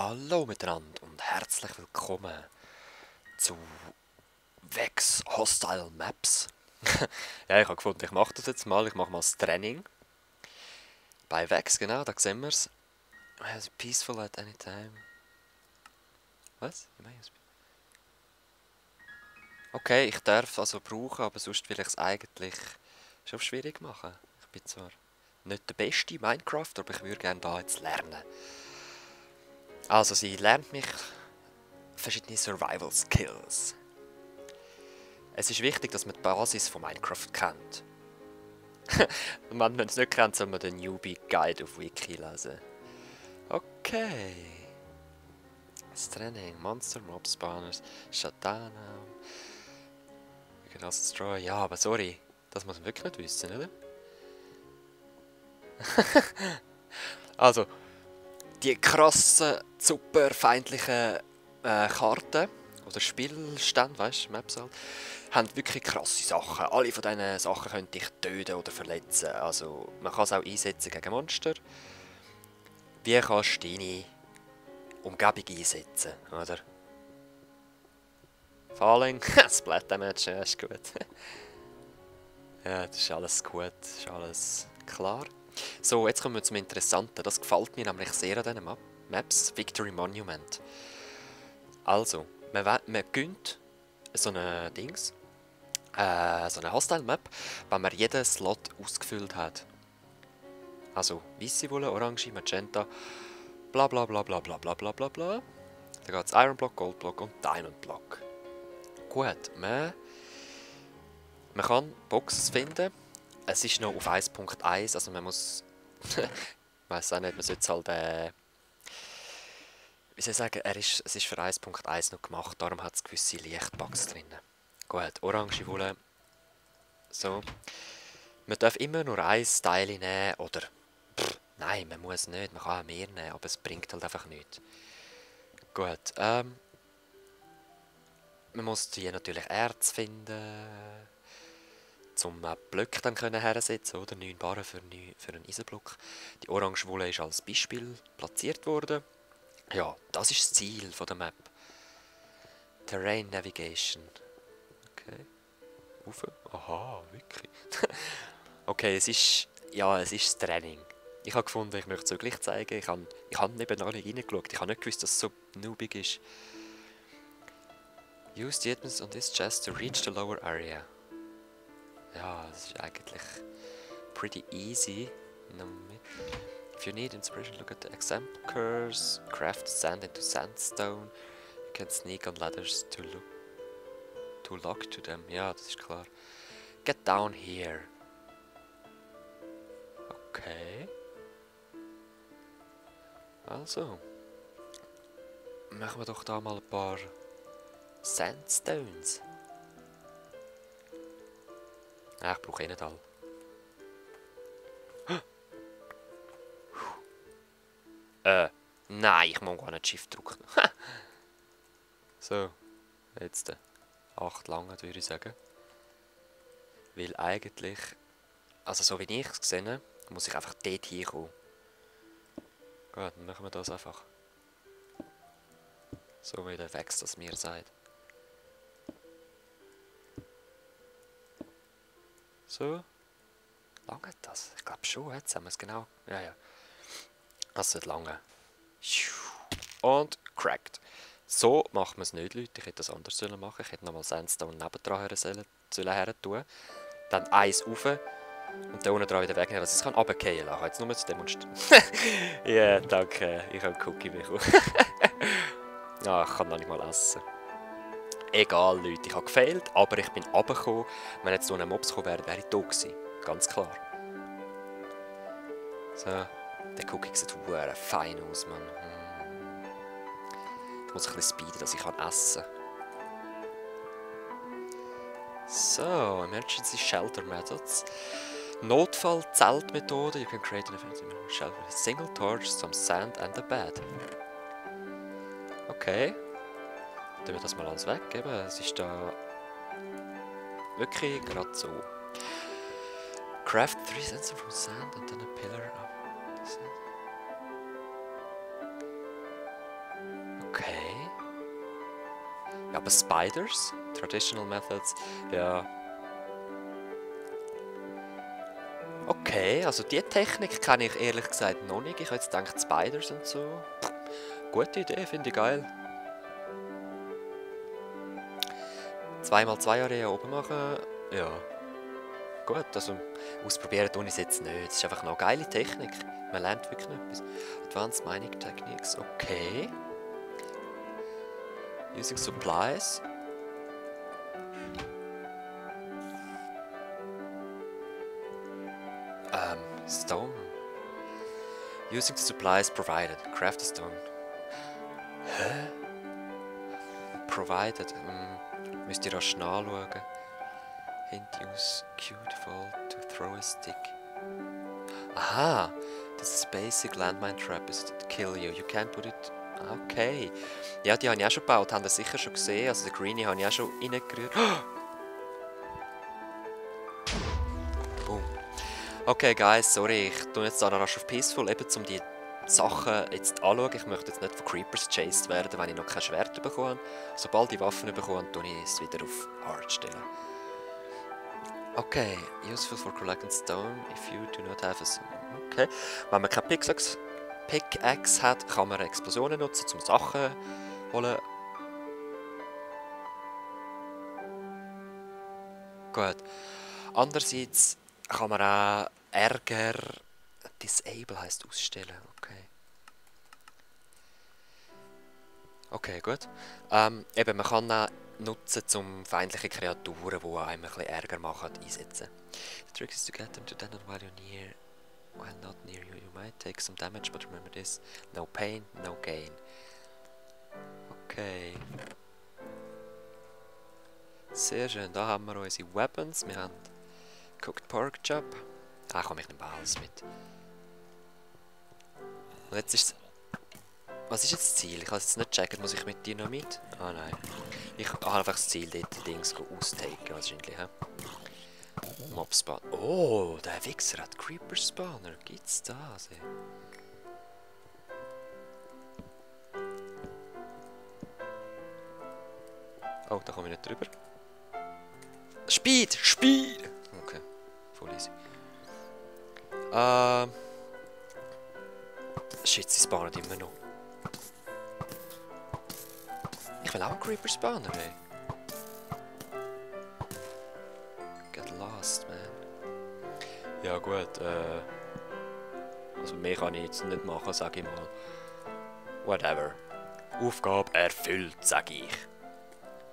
Hallo miteinander und herzlich willkommen zu Vex Hostile Maps. Ja, ich habe gefunden, ich mache das jetzt mal. Ich mache mal das Training. Bei Vex, genau, da sehen wir es. Peaceful at any time. Was? Okay, ich darf also brauchen, aber sonst will ich es eigentlich schon schwierig machen. Ich bin zwar nicht der beste Minecraft, aber ich würde gerne da jetzt lernen. Also, sie lernt mich verschiedene Survival Skills. Es ist wichtig, dass man die Basis von Minecraft kennt. Wenn man es nicht kennt, soll man den Newbie Guide auf Wiki lesen. Okay. Das Training, Monster, Mob Spawners, Shutdown. You can also destroy. Ja, aber sorry, das muss man wirklich nicht wissen, oder? Also, die krassen, super feindlichen Karten oder Spielstände, weißt du, Maps halt, haben wirklich krasse Sachen. Alle von diesen Sachen können dich töten oder verletzen. Also, man kann es auch einsetzen gegen Monster. Wie kannst du deine Umgebung einsetzen, oder? Falling, Splat Damage, ja, ist gut. Ja, das ist alles gut, das ist alles klar. So, jetzt kommen wir zum Interessanten. Das gefällt mir nämlich sehr an diesen Maps. Victory Monument. Also, man gönnt so eine Dings, so eine Hostile Map, wenn man jeden Slot ausgefüllt hat. Also, weiße Wolle, Orange, Magenta, bla bla bla bla bla bla bla bla bla. Dann geht es Iron Block, Gold Block und Diamond Block. Gut, man kann Boxes finden. Es ist noch auf 1.1, also man muss... ich weiss auch nicht, man sollte es halt... wie soll ich sagen, es ist für 1.1 noch gemacht, darum hat es gewisse Lichtbugs drin. Gut, orange Wolle. So. Man darf immer nur ein Teil nehmen, oder... nein, man muss nicht, man kann auch mehr nehmen, aber es bringt halt einfach nichts. Gut, man muss hier natürlich Erz finden, zum Blöcke dann hersetzen, oder? 9 Barren für einen Eisenblock. Die orange Wolle ist als Beispiel platziert worden. Ja, das ist das Ziel der Map. Terrain Navigation. Okay. Rauf. Aha, wirklich. Okay, es ist das Training. Ich habe gefunden, ich möchte es euch gleich zeigen. Ich habe eben noch nicht reingeschaut. Ich habe nicht gewusst, dass es so noobig ist. Use the items on this chest to reach the lower area. Ja, das ist eigentlich pretty easy. If you need inspiration, look at the example curves. Craft sand into sandstone. You can sneak on ladders to lock to them. Ja, das ist klar. Get down here. Okay. Also. Machen wir doch da mal ein paar Sandstones. Ah, ich brauche eh nicht alle. Nein, ich muss gar nicht Shift drücken. So, jetzt 8 lange, würde ich sagen. Weil eigentlich, also so wie ich es gesehen habe, muss ich einfach dort hinkommen. Gut, dann machen wir das einfach. So wie der Vex das mir sagt. So. Lange das? Ich glaube schon, jetzt haben wir es genau. Ja, ja. Das wird lange. Und cracked. So macht man es nicht, Leute. Ich hätte das anders machen. Ich hätte nochmal Sandstone nebendran her tun. Dann eins rauf. Und da unten dran wieder wegnehmen, dass ich es runterfallen lassen kann. Jetzt nur zu demonstrieren. Ja, yeah, danke. Ich habe einen Cookie bekommen. Ah, ich kann noch nicht mal essen. Egal, Leute. Ich habe gefailt, aber ich bin runtergekommen. Wenn jetzt noch ein Mobs gekommen wäre, wäre ich tot gewesen. Ganz klar. So. Der Cookie sieht verdammt fein aus, Mann. Ich muss ein bisschen speeden, dass ich essen kann. So, Emergency Shelter Methods. Notfall-Zeltmethode. You can create an emergency shelter with a single torch, some sand and a bed. Okay. Dann wir das mal alles weggeben. Es ist da wirklich gerade so. Craft 3 sensor from sand and then a pillar of sand. Ja, aber Spiders? Traditional Methods? Ja. Okay, also die Technik kenne ich ehrlich gesagt noch nicht. Ich habe jetzt gedacht Spiders und so. Gute Idee, finde ich geil. 2x2 Area oben machen. Ja. Gut, also ausprobieren tue ich es jetzt nicht. Es ist einfach noch eine geile Technik. Man lernt wirklich etwas. Advanced Mining Techniques, okay. Using Supplies. Stone. Using the supplies provided. Craft a stone. Hä? Provided. Müsst ihr rasch nachschauen. Hint use Q default to throw a stick. Aha! This is basic landmine trap is to kill you. You can't put it. Okay. Ja, die habe ich auch schon gebaut. Haben das sicher schon gesehen. Also den Greenie habe ich auch schon reingerührt. Boom. Okay, guys, sorry. Ich tue jetzt da noch rasch auf Peaceful, eben um die Sachen jetzt anschauen. Ich möchte jetzt nicht von Creepers chased werden, wenn ich noch kein Schwert bekomme. Sobald ich Waffen bekomme, tue ich es wieder auf Hard stellen. Okay, useful for collecting stone if you do not have a... Okay, wenn man keine Pickaxe hat, kann man Explosionen nutzen, um Sachen zu holen. Gut. Andererseits kann man auch Ärger... Disable heisst ausstellen, okay. Okay, gut. Eben, man kann auch nutzen, um feindliche Kreaturen, die einem ein bisschen Ärger machen, einsetzen. The trick is to get them to detonate while you're near. While not near you, you might take some damage, but remember this: no pain, no gain. Okay. Sehr schön, da haben wir unsere Weapons. Wir haben Cooked Pork Chop. Ah, komm, ich nehme alles mit. Und jetzt ist es... Was ist jetzt das Ziel? Ich kann es jetzt nicht checken. Muss ich mit dir noch mit? Ah nein. Ich habe einfach das Ziel, dort die Dings austaken wahrscheinlich. Mob Spawn. Oh, der Wichser hat Creeper Spawner. Gibt's das? Oh, da komme ich nicht drüber. Speed! Speed! Okay, voll easy. Shit, sie spawnen immer noch. Ich will auch einen Creeper spawnen, ey. Get lost, man. Ja gut, also mehr kann ich jetzt nicht machen, sag ich mal. Whatever. Aufgabe erfüllt, sag ich.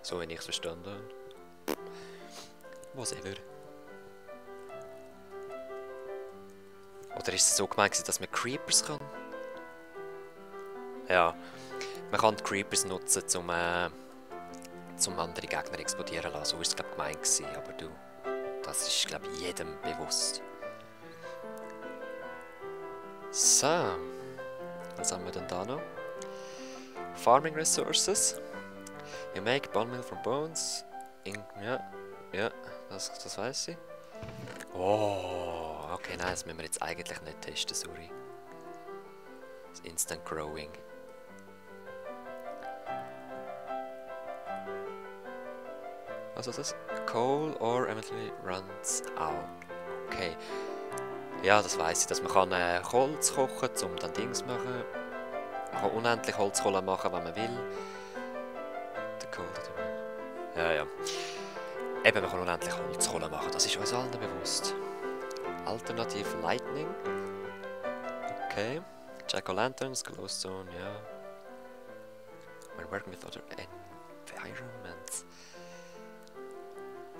So wie ich es verstanden habe. Whatever. Oder ist es so gemeint, dass man Creepers kann? Ja. Man kann die Creepers nutzen, um andere Gegner explodieren zu lassen. So war es, glaube ich, gemeint gewesen. Aber du, das ist, glaube ich, jedem bewusst. So. Was haben wir denn da noch? Farming Resources. You make bone meal from bones. Ja, das weiß ich. Oh, okay, nein, das müssen wir jetzt eigentlich nicht testen, sorry. Das Instant Growing. Was ist das? Coal or eventually runs out. Okay. Ja, das weiss ich, dass man kann Holz kochen kann, um dann Dings zu machen. Man kann unendlich Holzkohle machen, wenn man will. Ja. Eben, man kann unendlich Holzkohle machen, das ist uns allen bewusst. Alternative Lightning. Okay. Jack-o'-lanterns, glowstone, ja. When working with other environments.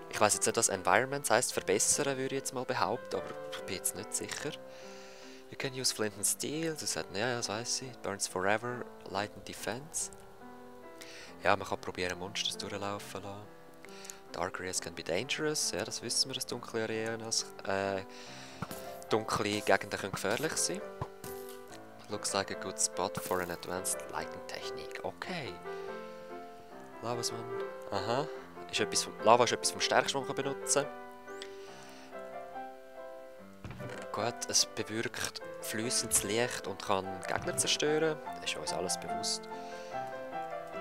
Ich weiss jetzt nicht, was Environments heisst, verbessern würde ich jetzt mal behaupten, aber ich bin jetzt nicht sicher. You can use flint and steel, das sagt, ja, das weiss ich. Burns forever, light and defense. Ja, man kann probieren, Monster durchlaufen lassen. Dark areas can be dangerous, ja, das wissen wir, dass dunkle Areas dunkle Gegenden können gefährlich sein. Looks like a good spot for an advanced lighting technique. Okay. Lava Swan. Aha. Lava ist etwas vom Stärksten, was man benutzen kann. Gut, es bewirkt fließendes Licht und kann Gegner zerstören. Das ist uns alles bewusst.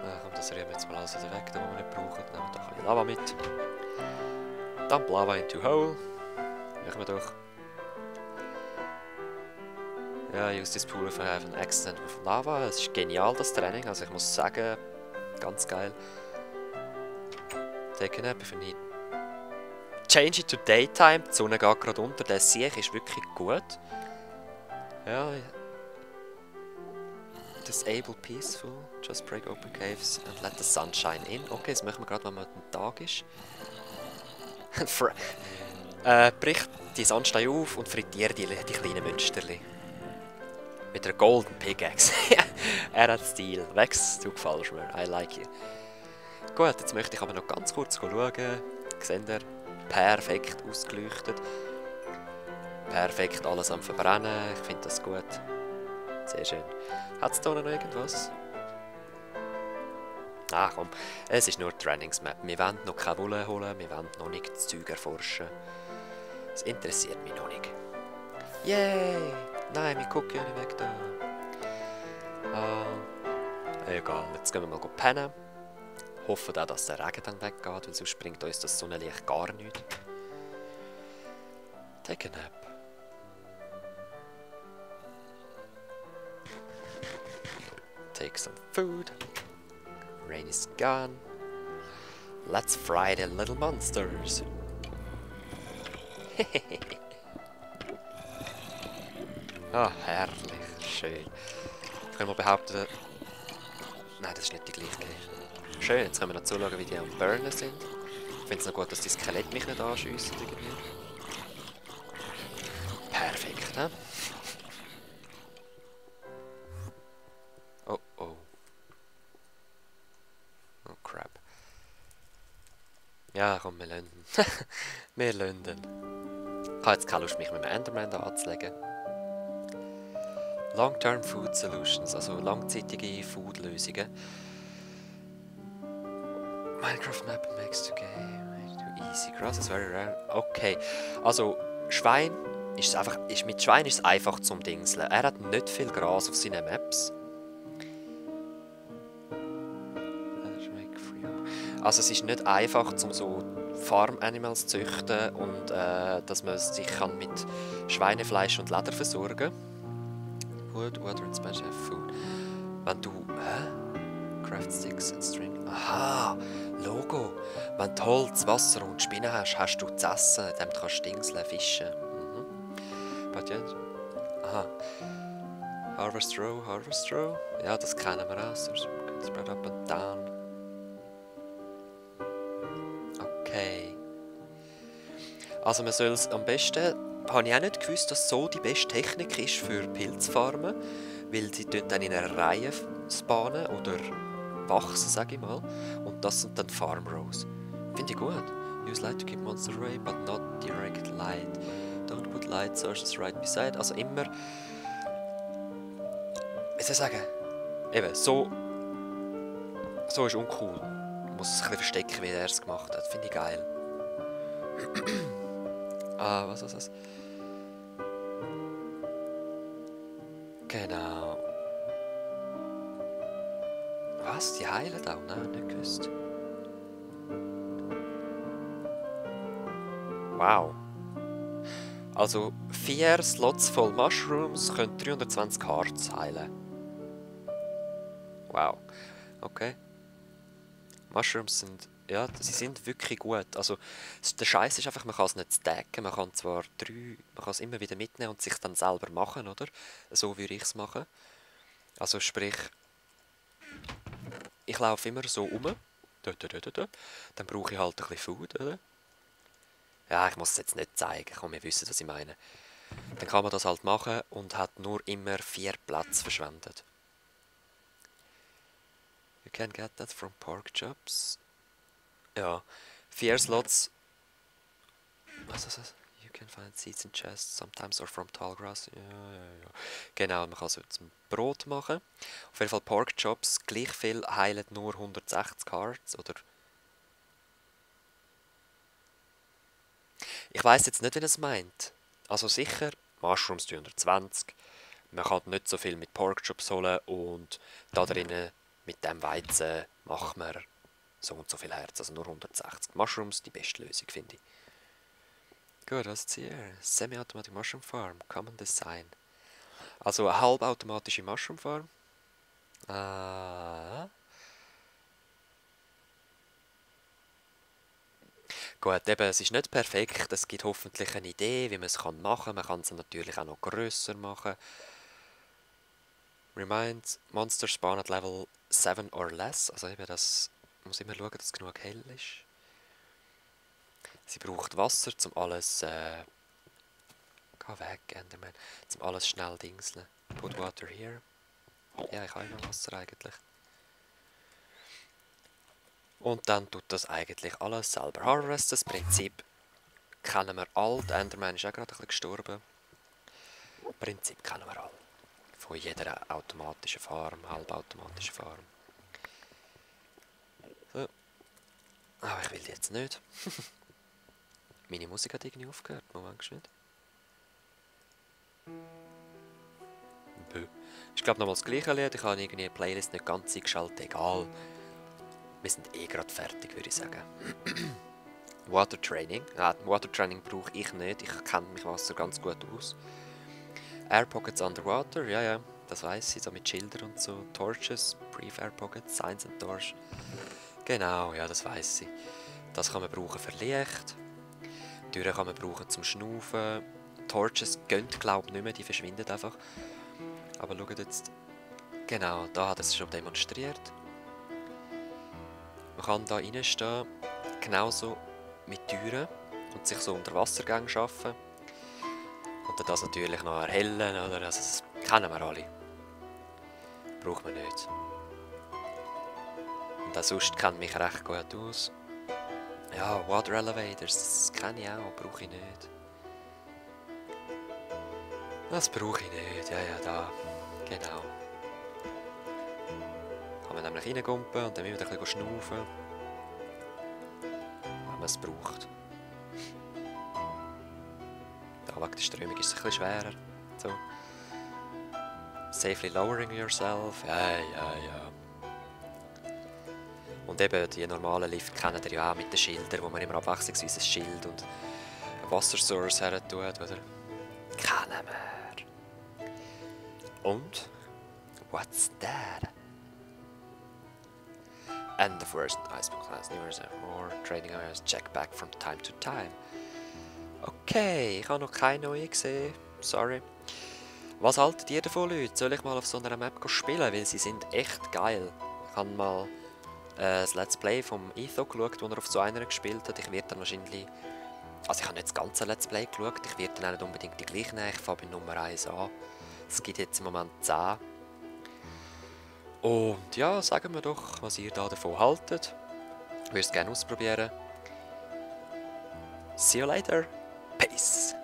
Komm, das rühren wir jetzt mal alles wieder weg, da wo wir nicht brauchen. Nehmen wir doch ein bisschen Lava mit. Dump Lava into hole. Machen wir doch. Ja, use this pool if I have an accident with lava. Es ist genial, das Training. Also ich muss sagen, ganz geil. Take a nap if you need. Change it to daytime. Die Sonne geht gerade unter. Der Sieg ist wirklich gut. Ja. Disable peaceful. Just break open caves and let the sun shine in. Okay, das machen wir gerade, wenn man ein Tag ist. Bricht die Sandsteine auf und frittiert die kleinen Münsterli. Mit einer Golden Pickaxe. Er hat Stil. Wex, du gefällst mir. I like you. Gut, jetzt möchte ich aber noch ganz kurz schauen. Seht ihr? Perfekt ausgeleuchtet. Perfekt alles am Verbrennen. Ich finde das gut. Sehr schön. Hat es da noch irgendwas? Ah komm, es ist nur die Trainingsmap. Wir wollen noch keine Wolle holen, wir wollen noch nicht das Zeug erforschen. Das interessiert mich noch nicht. Yay! Nein, wir gucken ja nicht weg da. Egal, jetzt gehen wir mal pennen. Hoffen auch, dass der Regen dann weggeht, weil sonst bringt uns das Sonnenlicht gar nichts. Take a nap. Take some food. Rain is gone. Let's fry the little monsters. Ah, herrlich, schön. Ich kann mal behaupten... Nein, das ist nicht die gleiche. Schön, jetzt können wir noch zuschauen, wie die am Burnen sind. Ich finde es noch gut, dass die Skelette mich nicht anschiessen irgendwie. Perfekt, ne? Oh, oh. Oh, crap. Ja, komm, wir lassen ihn. Wir lassen ihn. Ich habe jetzt keine Lust, mich mit dem Enderman da anzulegen. Long-term Food Solutions, also langzeitige Food-Lösungen. Minecraft Map makes the game too easy. Grass is very rare. Okay, also Schwein mit Schwein ist es einfach zum Dingseln. Er hat nicht viel Gras auf seinen Maps. Also es ist nicht einfach, um so Farm-Animals zu züchten und dass man sich kann mit Schweinefleisch und Leder versorgen kann. Wood, water and sponge have food. Wenn du... Craft sticks and string. Aha! Logo! Wenn du Holz, Wasser und Spinnen hast, hast du zu essen. Damit kannst du Dingseln fischen. But yeah. Aha. Harvest row, harvest row. Ja, das kennen wir auch. Spread up and down. Okay. Also man soll es am besten... Habe ich auch nicht gewusst, dass so die beste Technik ist für Pilzfarmen, weil sie dann in einer Reihe spawnen oder wachsen, sage ich mal. Und das sind dann Farm Rows. Finde ich gut. Use light to keep monsters away, but not direct light. Don't put light sources right beside. Also immer... Wie soll ich sagen? Eben, so ist uncool. Man muss es ein bisschen verstecken, wie er es gemacht hat. Finde ich geil. Ah, was ist das? Genau. Was? Die heilen auch? Nein, nicht gewusst. Wow. Also 4 Slots voll Mushrooms können 320 Hearts heilen. Wow. Okay. Mushrooms sind... Ja, sie sind wirklich gut. Also, der Scheiß ist einfach, man kann es nicht stacken. Man kann zwar man kann es immer wieder mitnehmen und sich dann selber machen, oder? So würde ich es machen. Also sprich, ich laufe immer so um. Dann brauche ich halt ein bisschen Food, oder? Ja, ich muss es jetzt nicht zeigen. Komm, wir wissen, was ich meine. Dann kann man das halt machen und hat nur immer 4 Plätze verschwendet. You can get that from pork chops. Ja, 4 Slots. Was ist das? You can find seeds in chests sometimes or from tall grass. Ja. Genau, man kann es zum Brot machen. Auf jeden Fall Pork Chops, gleich viel heilen nur 160 Hearts, oder? Ich weiss jetzt nicht, wie es meint. Also sicher, Mushrooms 320. Man kann nicht so viel mit Pork Chops holen und da drinnen mit dem Weizen machen wir so und so viel Herz, also nur 160. Mushrooms, die beste Lösung, finde ich. Gut, was ist hier? Semi-Automatic Mushroom Farm, Common Design. Also eine halbautomatische Mushroom Farm. Gut, eben, es ist nicht perfekt, es gibt hoffentlich eine Idee, wie man es machen kann. Man kann es natürlich auch noch grösser machen. Remind, Monster spawn at level 7 or less. Also eben, das muss immer schauen, dass es genug hell ist. Sie braucht Wasser, um alles... Geh weg, Enderman. Um alles schnell dingseln. Put water here. Ja, ich habe immer Wasser eigentlich. Und dann tut das eigentlich alles selber harvesten. Das Prinzip kennen wir alle. Der Enderman ist auch gerade ein bisschen gestorben. Das Prinzip kennen wir alle. Von jeder automatischen Farm, halbautomatischen Farm. So. Aber ich will jetzt nicht. Meine Musik hat irgendwie aufgehört. Moment geschwind. Bö. Ich glaube nochmal das gleiche Lied. Ich habe irgendwie die Playlist nicht ganz eingeschaltet. Egal. Wir sind eh gerade fertig, würde ich sagen. Water Training. Water Training brauche ich nicht. Ich kenne mich Wasser ganz gut aus. Air Pockets underwater. Ja, ja. Das weiss ich. So mit Schildern und so. Torches. Brief Air Pockets. Signs and Torch. Genau, ja, das weiss ich. Das kann man brauchen für Licht. Türen kann man brauchen zum Schnaufen. Torches gehen, glaube ich, nicht mehr. Die verschwinden einfach. Aber schaut jetzt. Genau, da hat es schon demonstriert. Man kann da reinstehen, genauso mit Türen und sich so unter Wassergänge schaffen. Und dann das natürlich noch erhellen, oder? Also das kennen wir alle. Braucht man nicht. Und auch sonst kennt mich recht gut aus. Ja, Water Elevators, das kenne ich auch, brauche ich nicht. Das brauche ich nicht, ja, ja, da. Genau. Kann man nämlich reingumpen und dann wieder ein bisschen schnaufen. Wenn man es braucht. Da wegen der Strömung ist es ein bisschen schwerer. So. Safely lowering yourself. Ja, ja, ja. Und eben die normalen Lifte kennen ihr ja auch mit den Schildern, wo man immer abwechslungsweise ein Schild und eine Wassersource her tut, oder? Kennen wir. Und? What's that? And the first icebox class, more trading areas, check back from time to time. Okay, ich habe noch keine neue gesehen. Sorry. Was haltet ihr davon, Leute? Soll ich mal auf so einer Map spielen? Weil sie sind echt geil. Ich habe mal das Let's Play vom Etho geschaut, wo er auf so einer gespielt hat. Ich werde dann wahrscheinlich... Also ich habe nicht das ganze Let's Play geschaut. Ich werde dann auch nicht unbedingt die gleichen nehmen. Ich fange bei Nummer 1 an. Es gibt jetzt im Moment 10. Und ja, sagen wir doch, was ihr da davon haltet. Ich würde es gerne ausprobieren. See you later. Peace.